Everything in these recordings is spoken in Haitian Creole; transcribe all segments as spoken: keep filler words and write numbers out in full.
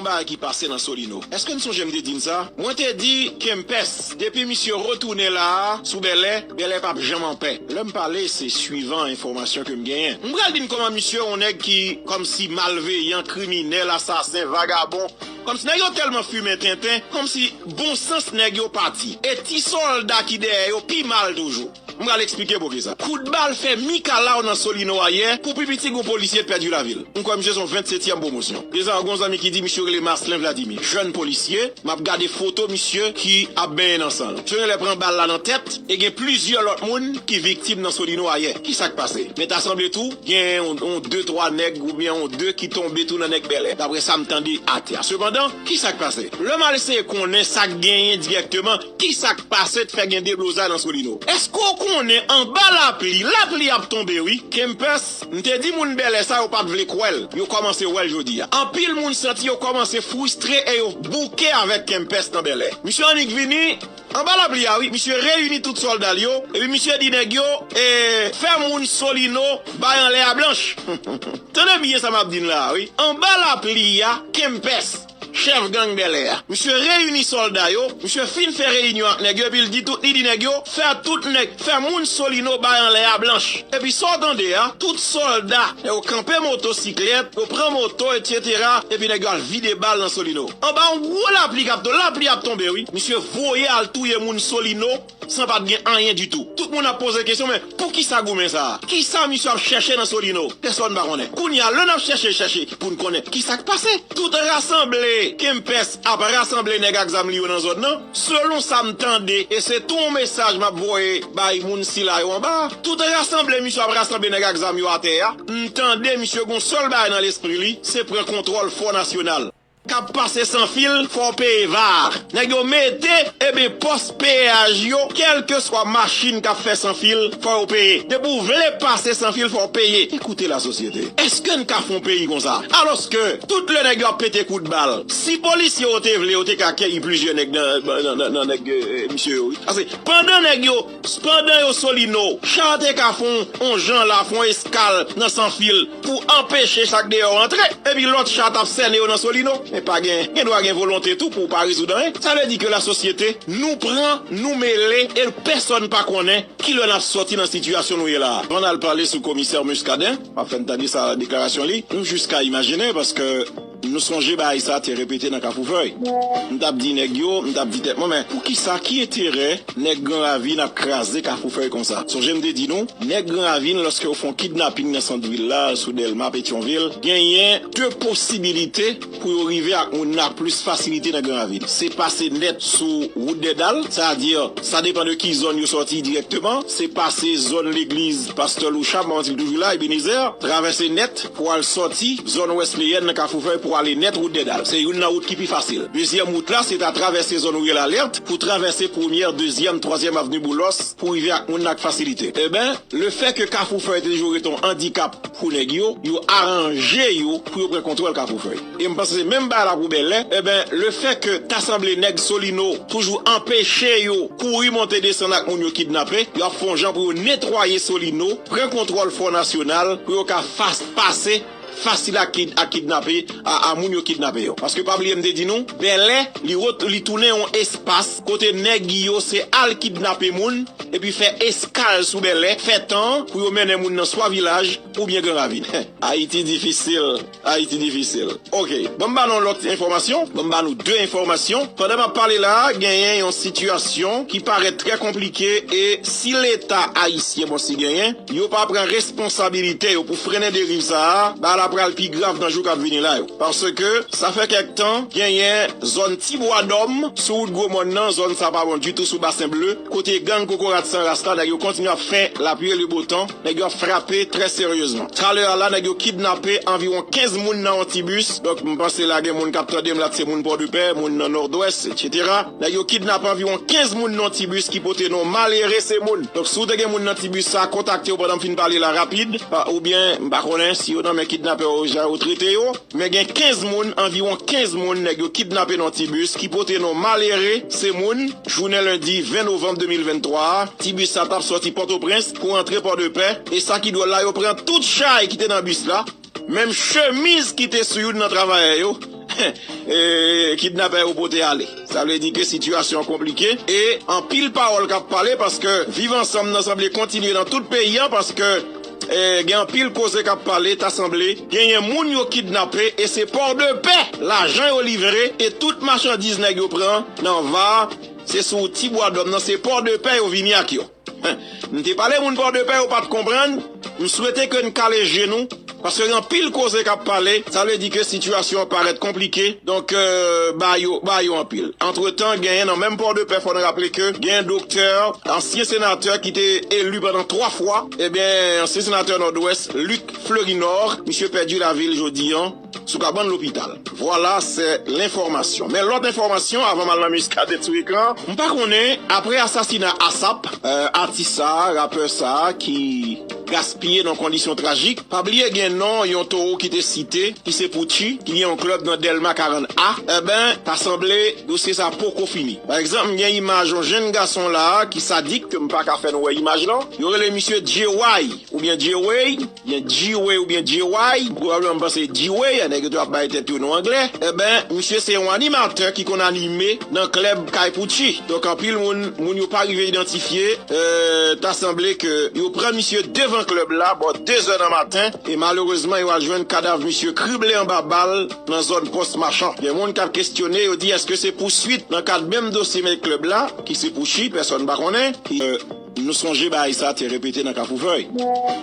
Bagay ki pase nan Solino. Èske n sonje m te di n sa? Mwen te di Kempès, depi misye retounen la a, sou Bèlè, Bèlè p ap janm anpè. Lè m pale, se swivan enfòmasyon ke m genyen. M pral di n kòman misye yon nèg ki kòmsi malveyan, kriminèl, asasen, vagabon. Kòmsi nèg yo tèlman fimen tenten, kòmsi bon sans nèg yo pati. E ti sòlda ki dèyè yo pi mal toujou. M pral eksplike poukisa. Kout bal fè mikalaw nan Solino ayè, pou pi piti gon polisye t pèdi lavi l. M kwè misye se yon vennsetyèm pwomosyon. Deza, gon zanmi ki di misye rele Maslin Vladimir. Jèn polisye, m ap gade foto misye ki ap benyen nan san l. Misye genlè pran bal la nan tèt, e gen plizyè lòt moun ki viktim nan Solino ayè. Kisa k pase? Men ta sanble tou, gen yon, yon de, twa nèg oubyen yon de ki tonbe tou nan nèg Bèlè, daprè sa m tande atè a. Sepandan, kisa k pase? Lè m al eseye konnen sa k genyen dirèkteman, kisa k pase t fè gen deblozay nan Solino? Èske w konnen anba lapli, lapli ap tonbe wi. Kempès, m te di moun Bèlè sa yo pa t vle kwè l, yo kòmanse wè l jodi a. Anpil moun santi yo kòmanse fristre e yo bouke avèk Kempès nan Bèlè. Misye annik vini, anba lapli a wi, misye reyini tout sòlda l yo, epi misye di nèg yo, e, fè moun Solino bay anlè a blanch. Tande byen sa m ap di n la a wi. Anba lapli a, Kempès, chèf gang Bèlè a. Misye reyini sòlda yo, misye fin fè reyinyon ak nèg yo, epi l di tout, li di nèg yo, fè tout nèg, fè moun Solino bay anlè a blanch. Epi sa w tande a, tout sòlda, yo kanpe motosiklèt, yo pran moto, etsetera, epi nèg yo al vide bal nan Solino. Anba yon gwo lapli k ap tonbe, lapli ap tonbe wi. Misye voye al touye moun Solino, san pa t gen anyen ditou. Tout moun ap poze kesyon, men poukisa goumen sa a? Kisa misye ap chèche nan Solino? Pèsonn pa konnen. Kounye a, lè n ap chèche, chèche pou n konnen kisa k pase. Tout rasanble, Kempès ap rasanble nèg ak zam li yo nan zòn nan. Selon sa m tande, e se tou yon mesaj m ap voye bay moun sila yo anba a. Tout rasanble misye ap rasanble nèg ak zam yo atè a. M tande misye gon sèl bagay nan lespri li, se pran kontwòl Fò Nasyonal. K ap pase san fil, fò w peye va a. Nèg yo mete, ebyen, pòs peyaj yo, kèlkeswa machin k ap fè san fil, fò yo peye. Depi w vle pase san fil, fò w peye. Ekoute lasosyete. Èske n ka fè yon peyi konsa? Alòske, tout lè nèg yo ap pete kout bal, si polisye yo te vle, yo te ka keyi plizyè nèg nan, nan, nan, nan nèg, eh, misye yo, wi. Paske pandan nèg yo, pandan yo Solino, cha te ka fè yon, yon jan la, fè yon eskal nan san fil pou anpeche sa k deyò antre. Epi lòt cha t ap sènen yo nan Solino. Men pa gen, gen dwa gen volonte tou pou w pa rezoud anyen. Sa vle di ke lasosyete, nou pran, nou mele, e pèsonn pa konnen kilè n ap sòti nan sitiyasyon nou ye la a. Ann al pale sou komisè Muscadin, w ap fè n tande sa deklarasyon li. Nou jis ka imajine, paske nou sonje bagay sa a te repete nan Kafou Fèy. M t ap di nèg yo, m t ap di tèt mwen, men poukisa, ki enterè nèg Gran Ravin ap kraze Kafou Fèy konsa? Sonje m te di nou, nèg Gran Ravin, lòske yo fè yon kidnaping nan sant vil la, sou Dèlma, Petyonvil, genyen de posibilite pou yo rive ak moun nan ak plis fasilite nan Gran Ravin. Se pase nèt sou wout Dèdal, sa vle di, sa depann de ki zòn yo sòti dirèkteman, se pase zòn legliz Pastè Louchard, m pa manti l toujou la, Ebenezer, travèse nèt pou al sòti zòn Wesleyèn nan Kafou Fèy pou ale nèt wout Dèdal. Se youn nan wout ki pi fasil. Dezyèm wout la, se ta travèse zòn Riyèl Alèt pou travèse premyè, dezyèm, twazyèm avni Boulòs pou rive ak moun nan ak fasilite. Eben, lefètke Kafou Fèy te toujou rete yon andikap pou nèg yo, yo aranje yo pou yo pran kontwòl Kafou Fèy. E m panse se menm bagay la pou Bèlè. Eben, lefètke ta sanble nèg Solino toujou anpeche yo kouri monte desann ak moun yo kidnape, y ap fè yon jan pou yo netwaye Solino, pran kontwòl Fò Nasyonal, pou yo ka fas-, pase fasil ak kid-, ak kidnape, a, a moun yo kidnape yo. Paske pa bliye m te di nou, Bèlè, li rot-, li tounen yon espas kote nèg yo se al kidnape moun, epi fè eskal sou Bèlè, fè tan pou yo mennen moun nan swa vilaj oubyen Gran Ravin. Ayiti difisil, Ayiti difisil. Oke, ban m ba nou lòt enfòmasyon, ban m ba nou de enfòmasyon. Pandan m ap pale la a, genyen yon sitiyasyon ki parèt trè konplike e si Leta ayisyen, bon, si genyen, yo pa pran responsabilite yo pou frennen deriv sa a, bagay la pral pi grav nan jou k ap vini la yo. Paske sa fè kèk tan, genyen zòn Ti Bwa Dòm, sou wout Gwo Mòn nan, zòn sa pa bon ditou sou Basen Ble, kote gang Kokorat San Ras la, nèg yo kontinye ap fè lapli e le bo tan, nèg yo ap frape trè seryezman. Talè a la, nèg yo kidnape anviwon kenz moun nan yon ti bis. Donk, m panse la gen moun k ap tande m la, se moun Pòdepè, moun nan Nòdwès, etsetera. Nèg yo kidnape anviwon kenz moun nan yon ti bis ki pote non malere se moun. Donk, si w te gen moun nan ti bis sa, kontakte yo pandan m fin pale la rapid, pa, oubyen, m pa konnen si yo nan men kidnapè yo, jan yo trete yo. Men gen kenz moun, anviwon kenz moun, nèg yo kidnape nan yon ti bis ki pote non malere se moun, jounen lendi ven novanm de mil venntwa a. Ti bis sa t ap sòti Pòtoprens pou antre Pòdepè. E sa ki dwòl la, yo pran tout chay ki te nan bis la, menm chemiz ki te sou youn nan travayè yo, e, kidnapè yo pote ale. Sa vle di ke sitiyasyon an konplike e anpil pawòl k ap pale paske viv ansanm nan sanble kontinye nan tout peyi a paske e, gen anpil koze k ap pale, ta sanble genyen moun yo kidnape e se Pòdepè lajan yo livre e tout machandiz nèg yo pran nan va se sou ti bwa dòm nan se Pòdepè yo vini ak yo. M te pale moun Pòdepè yo pa t konprann, m swete ke n kale je nou paske gen anpil koze k ap pale, sa vle di ke sitiyasyon an parèt konplike, donk e, ba yo ba yo anpil. Antretan genyen nan menm Pòdepè fò n raple ke genyen doktè, ansyen senatè ki te eli pandan twa fwa, ebyen ansyen senatè Nòdwès Luc Fleurinord, misye pèdi lavi l jodi an sou kabann lopital. Vwala se lenfòmasyon. Men lòt enfòmasyon avan m al nan miskadèt sou ekran, m pa konnen apre asasina ASAP, e, atis sa a, rapè sa a ki gaspiye nan kondisyon trajik, pa bliye gen non yon towo ki te site ki se Poutchi ki gen yon klèb nan Dèlma karant A. Enben ta sanble dosye sa poko fini. Pa egzanp m gen imaj yon jenn gason la a ki sadik ke m pa ka fè n wè imaj lan, yo rele misye Djeway oubyen Djeway, byen Djiwe oubyen Djeway, pwobableman m panse Djiwe, nèg yo tou ap bay tèt yo non anglè. Enben misye se yon animatè ki konn anime nan klèb kay Poutchi. Donk anpil moun moun yo pa rive idantifye, e, ta sanble ke yo pran misye devan klèb la bò de zè nan maten e malerezman yo al jwenn kadav misye krible anba bal nan zòn Pòs Machan. Gen moun k ap kesyone yo di èske se pouswit nan kad menm dosye mèt klèb la ki se Poutchi, pèsonn pa konnen. Nou sonje bagay sa te repete nan Kafou Fèy.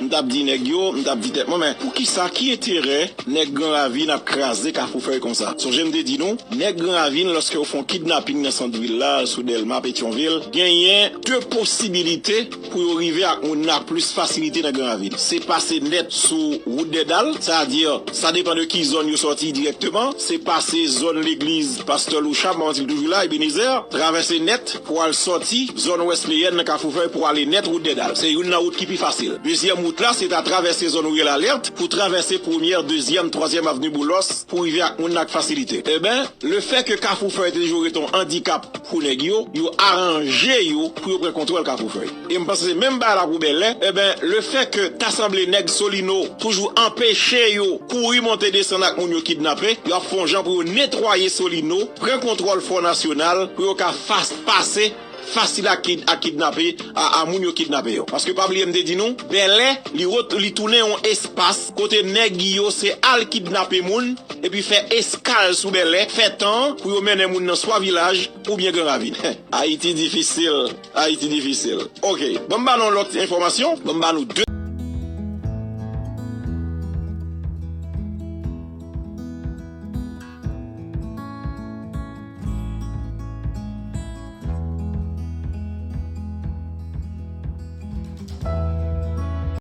M t ap di nèg yo, m t ap di tèt mwen, men poukisa, ki enterè nèg Gran Ravin ap kraze Kafou Fèy konsa? Sonje m te di nou, nèg Gran Ravin, lòske yo fè yon kidnaping nan sant vil la, sou Dèlma, Petyonvil, genyen de posibilite pou yo rive ak moun nan ak plis fasilite nan Gran Ravin. Se pase nèt sou wout Dèdal, sa a di, sa depan de ki zòn yo sòti dirèkteman, se pase zòn legliz Pastè Loucha, m pa manti l toujou la, Ebenezer, travèse nèt pou al sòti zòn Wesleyèn nan Kafou Fèy pou ale nèt wout Dèdal. Se youn nan wout ki pi fasil. Dezyèm wout la, se ta travèse zòn Riyèl Alèt pou travèse premyè, dezyèm, twazyèm avni Boulos pou rive ak moun nan ak fasilite. Enben, lefè ke Kafou Fèy te toujou rete yon andikap pou nèg yo, yo aranje yo pou yo pran kontwòl Kafou Fèy. E m panse se menm bagay la pou Bèlè. Enben, lefè ke ta sanble nèg Solino toujou anpeche yo kouri monte desann ak moun yo kidnape, yo ap fè yon jan pou yo netwaye Solino, pran kontwòl Fò Nasyonal, pou yo ka fas, pase fasil ak, kid, ak kidnape, a, a moun yo kidnape yo. Paske pa bliye m te di nou, Bèlè, li, rot, li tounen yon espas kote nèg yo se al kidnape moun, epi fè eskal sou Bèlè, fè tan pou yo mennen moun nan swa vilaj oubyen Gran Ravin. Ayiti difisil, Ayiti difisil. Oke, ban m ba nou lòt enfòmasyon, ban m ba nou de